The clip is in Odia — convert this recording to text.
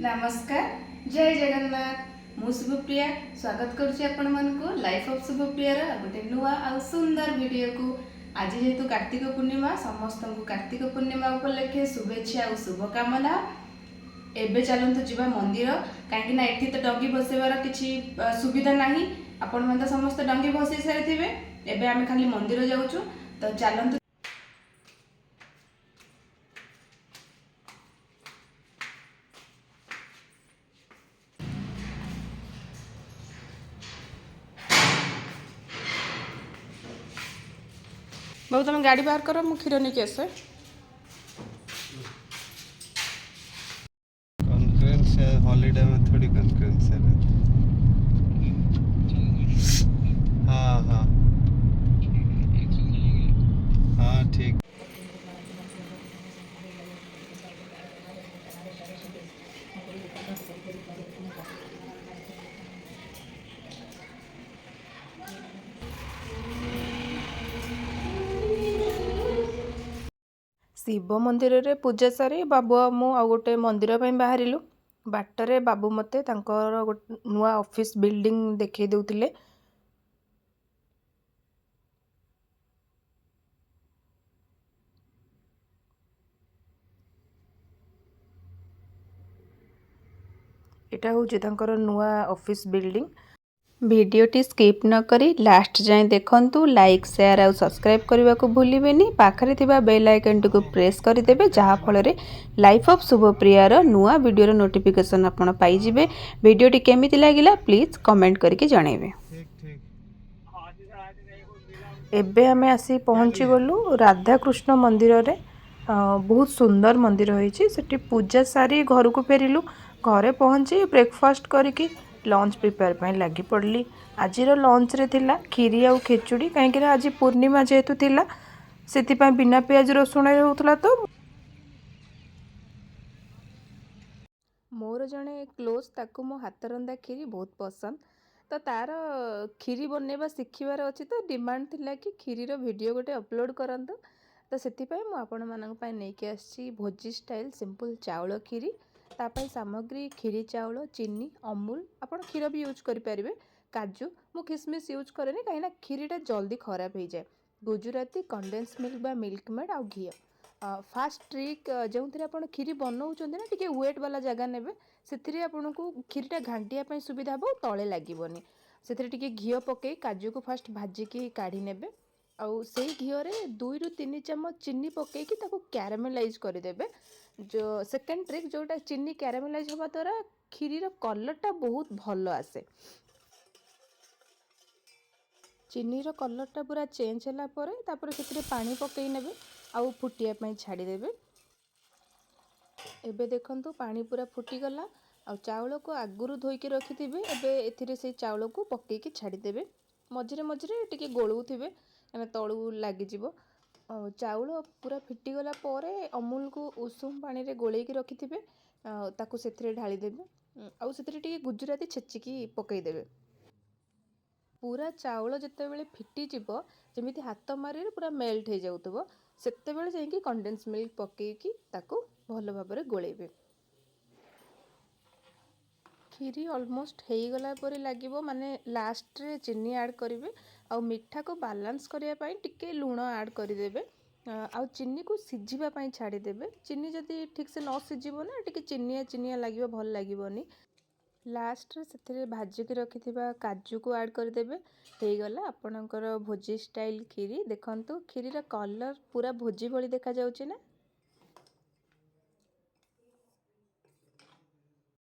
ନମସ୍କାର, ଜୟ ଜଗନ୍ନାଥ। ମୁଁ ଶୁଭପ୍ରିୟା ସ୍ୱାଗତ କରୁଛି ଆପଣମାନଙ୍କୁ ଲାଇଫ୍ ଅଫ୍ ଶୁଭପ୍ରିୟାର ଆଉ ଗୋଟେ ନୂଆ ଆଉ ସୁନ୍ଦର ଭିଡ଼ିଓକୁ। ଆଜି ଯେହେତୁ କାର୍ତ୍ତିକ ପୂର୍ଣ୍ଣିମା, ସମସ୍ତଙ୍କୁ କାର୍ତ୍ତିକ ପୂର୍ଣ୍ଣିମା ଉପଲକ୍ଷେ ଶୁଭେଚ୍ଛା ଆଉ ଶୁଭକାମନା। ଏବେ ଚାଲନ୍ତୁ ଯିବା ମନ୍ଦିର, କାହିଁକି ନା ଏଠି ତ ଡଙ୍ଗି ଭସେଇବାର କିଛି ସୁବିଧା ନାହିଁ। ଆପଣମାନେ ତ ସମସ୍ତେ ଡଙ୍ଗି ଭସେଇ ସାରିଥିବେ। ଏବେ ଆମେ ଖାଲି ମନ୍ଦିର ଯାଉଛୁ, ତ ଚାଲନ୍ତୁ। ବାବୁ, ତମେ ଗାଡ଼ି ବାହାର କର, ମୁଁ କ୍ଷୀର ନେଇକି ଆସେ। कॉन्फ्रेंस है, हॉलीडे में थोड़ी कॉन्फ्रेंस है। हाँ हाँ ठीक। ଶିବ ମନ୍ଦିରରେ ପୂଜା ସାରି ବାବୁ ଆଉ ମୁଁ ଆଉ ଗୋଟେ ମନ୍ଦିର ପାଇଁ ବାହାରିଲୁ। ବାଟରେ ବାବୁ ମୋତେ ତାଙ୍କର ଗୋଟେ ନୂଆ ଅଫିସ୍ ବିଲ୍ଡିଂ ଦେଖେଇ ଦେଉଥିଲେ। ଏଇଟା ହେଉଛି ତାଙ୍କର ନୂଆ ଅଫିସ୍ ବିଲ୍ଡିଂ। ଭିଡ଼ିଓଟି ସ୍କିପ୍ ନ କରି ଲାଷ୍ଟ ଯାଏଁ ଦେଖନ୍ତୁ। ଲାଇକ୍, ସେୟାର ଆଉ ସବସ୍କ୍ରାଇବ୍ କରିବାକୁ ଭୁଲିବେନି। ପାଖରେ ଥିବା ବେଲ୍ ଆଇକନ୍ଟିକୁ ପ୍ରେସ୍ କରିଦେବେ, ଯାହାଫଳରେ ଲାଇଫ୍ ଅଫ୍ ଶୁଭପ୍ରିୟାର ନୂଆ ଭିଡ଼ିଓର ନୋଟିଫିକେସନ୍ ଆପଣ ପାଇଯିବେ। ଭିଡ଼ିଓଟି କେମିତି ଲାଗିଲା, ପ୍ଲିଜ୍ କମେଣ୍ଟ କରିକି ଜଣାଇବେ। ठीक ठीक। ଏବେ ଆମେ ଆସି ପହଞ୍ଚିଗଲୁ ରାଧାକୃଷ୍ଣ ମନ୍ଦିରରେ। ବହୁତ ସୁନ୍ଦର ମନ୍ଦିର ହେଇଛି ସେଠି। ପୂଜା ସାରି ଘରକୁ ଫେରିଲୁ। ଘରେ ପହଞ୍ଚି ବ୍ରେକଫାଷ୍ଟ କରିକି ଲଞ୍ଚ ପ୍ରିପେୟାର ପାଇଁ ଲାଗି ପଡ଼ିଲି। ଆଜିର ଲଞ୍ଚରେ ଥିଲା କ୍ଷୀରି ଆଉ ଖେଚୁଡ଼ି, କାହିଁକିନା ଆଜି ପୂର୍ଣ୍ଣିମା ଯେହେତୁ ଥିଲା, ସେଥିପାଇଁ ବିନା ପିଆଜ ରସୁଣରେ ହେଉଥିଲା। ତ ମୋର ଜଣେ କ୍ଲୋଜ୍, ତାକୁ ମୋ ହାତ ରନ୍ଧା କ୍ଷୀରି ବହୁତ ପସନ୍ଦ। ତ ତାର କ୍ଷୀରି ବନେଇବା ଶିଖିବାର ଅଛି, ତ ଡିମାଣ୍ଡ ଥିଲା କି କ୍ଷୀରିର ଭିଡ଼ିଓ ଗୋଟେ ଅପଲୋଡ଼ କରନ୍ତୁ। ତ ସେଥିପାଇଁ ମୁଁ ଆପଣମାନଙ୍କ ପାଇଁ ନେଇକି ଆସିଛି ଭୋଜି ଷ୍ଟାଇଲ୍ ସିମ୍ପଲ୍ ଚାଉଳ କ୍ଷୀରି। ତା ପାଇଁ ସାମଗ୍ରୀ: କ୍ଷୀରି ଚାଉଳ, ଚିନି, ଅମୁଲ, ଆପଣ କ୍ଷୀର ବି ୟୁଜ୍ କରିପାରିବେ, କାଜୁ, ମୁଁ ଖିସମିସ୍ ୟୁଜ୍ କରେନି, କାହିଁକିନା କ୍ଷୀରିଟା ଜଲ୍ଦି ଖରାପ ହେଇଯାଏ, ଗୁଜୁରାତି, କଣ୍ଡେନ୍ସ ମିଲ୍କ ବା ମିଲ୍କ ମେଡ଼୍ ଆଉ ଘିଅ। ଫାଷ୍ଟ ଟ୍ରିକ୍, ଯେଉଁଥିରେ ଆପଣ କ୍ଷୀରି ବନଉଛନ୍ତି ନା, ଟିକେ ୱେଟ୍ ବାଲା ଜାଗା ନେବେ। ସେଥିରେ ଆପଣଙ୍କୁ କ୍ଷୀରିଟା ଘାଣ୍ଟିବା ପାଇଁ ସୁବିଧା ହେବ ଆଉ ତଳେ ଲାଗିବନି। ସେଥିରେ ଟିକେ ଘିଅ ପକାଇ କାଜୁକୁ ଫାଷ୍ଟ ଭାଜିକି କାଢ଼ି ନେବେ ଆଉ ସେଇ ଘିଅରେ 2ରୁ 3 ଚାମଚ ଚିନି ପକାଇକି ତାକୁ କ୍ୟାରାମେଲାଇଜ୍ କରିଦେବେ। ଯେଉଁ ସେକେଣ୍ଡ ଟ୍ରିକ୍ ଯେଉଁଟା, ଚିନି କ୍ୟାରାମେଲାଇଜ୍ ହେବା ଦ୍ୱାରା କ୍ଷୀରିର କଲର୍ଟା ବହୁତ ଭଲ ଆସେ। ଚିନିର କଲର୍ଟା ପୁରା ଚେଞ୍ଜ ହେଲା ପରେ ତାପରେ ସେଥିରେ ପାଣି ପକାଇ ନେବେ ଆଉ ଫୁଟିବା ପାଇଁ ଛାଡ଼ିଦେବେ। ଏବେ ଦେଖନ୍ତୁ, ପାଣି ପୁରା ଫୁଟିଗଲା ଆଉ ଚାଉଳକୁ ଆଗରୁ ଧୋଇକି ରଖିଥିବେ। ଏବେ ଏଥିରେ ସେଇ ଚାଉଳକୁ ପକାଇକି ଛାଡ଼ିଦେବେ। ମଝିରେ ମଝିରେ ଟିକେ ଗୋଳଉଥିବେ, କାହିଁକିନା ତଳୁ ଲାଗିଯିବ। ଆଉ ଚାଉଳ ପୁରା ଫିଟିଗଲା ପରେ ଅମୁଲକୁ ଉଷୁମ ପାଣିରେ ଗୋଳେଇକି ରଖିଥିବେ ଆଉ ତାକୁ ସେଥିରେ ଢାଳିଦେବେ ଆଉ ସେଥିରେ ଟିକେ ଗୁଜୁରାତି ଛେଚିକି ପକାଇଦେବେ। ପୁରା ଚାଉଳ ଯେତେବେଳେ ଫିଟିଯିବ, ଯେମିତି ହାତ ମାରିଲେ ପୁରା ମେଲ୍ଟ ହେଇଯାଉଥିବ, ସେତେବେଳେ ଯାଇକି କଣ୍ଡେନ୍ସ ମିଲ୍କ ପକାଇକି ତାକୁ ଭଲ ଭାବରେ ଗୋଳେଇବେ। କ୍ଷୀରି ଅଲମୋଷ୍ଟ ହେଇଗଲା ପରି ଲାଗିବ, ମାନେ ଲାଷ୍ଟରେ ଚିନି ଆଡ଼୍ କରିବେ ଆଉ ମିଠାକୁ ବାଲାନ୍ସ କରିବା ପାଇଁ ଟିକେ ଲୁଣ ଆଡ଼୍ କରିଦେବେ ଆଉ ଚିନିକୁ ସିଝିବା ପାଇଁ ଛାଡ଼ିଦେବେ। ଚିନି ଯଦି ଠିକ୍ସେ ନ ସିଝିବ ନା, ଟିକେ ଚିନିଆ ଚିନିଆ ଲାଗିବ, ଭଲ ଲାଗିବନି। ଲାଷ୍ଟରେ ସେଥିରେ ଭାଜିକି ରଖିଥିବା କାଜୁକୁ ଆଡ଼୍ କରିଦେବେ। ହେଇଗଲା ଆପଣଙ୍କର ଭୋଜି ଷ୍ଟାଇଲ୍ କ୍ଷୀରି। ଦେଖନ୍ତୁ, କ୍ଷୀରିର କଲର୍ ପୁରା ଭୋଜି ଭଳି ଦେଖାଯାଉଛି ନା?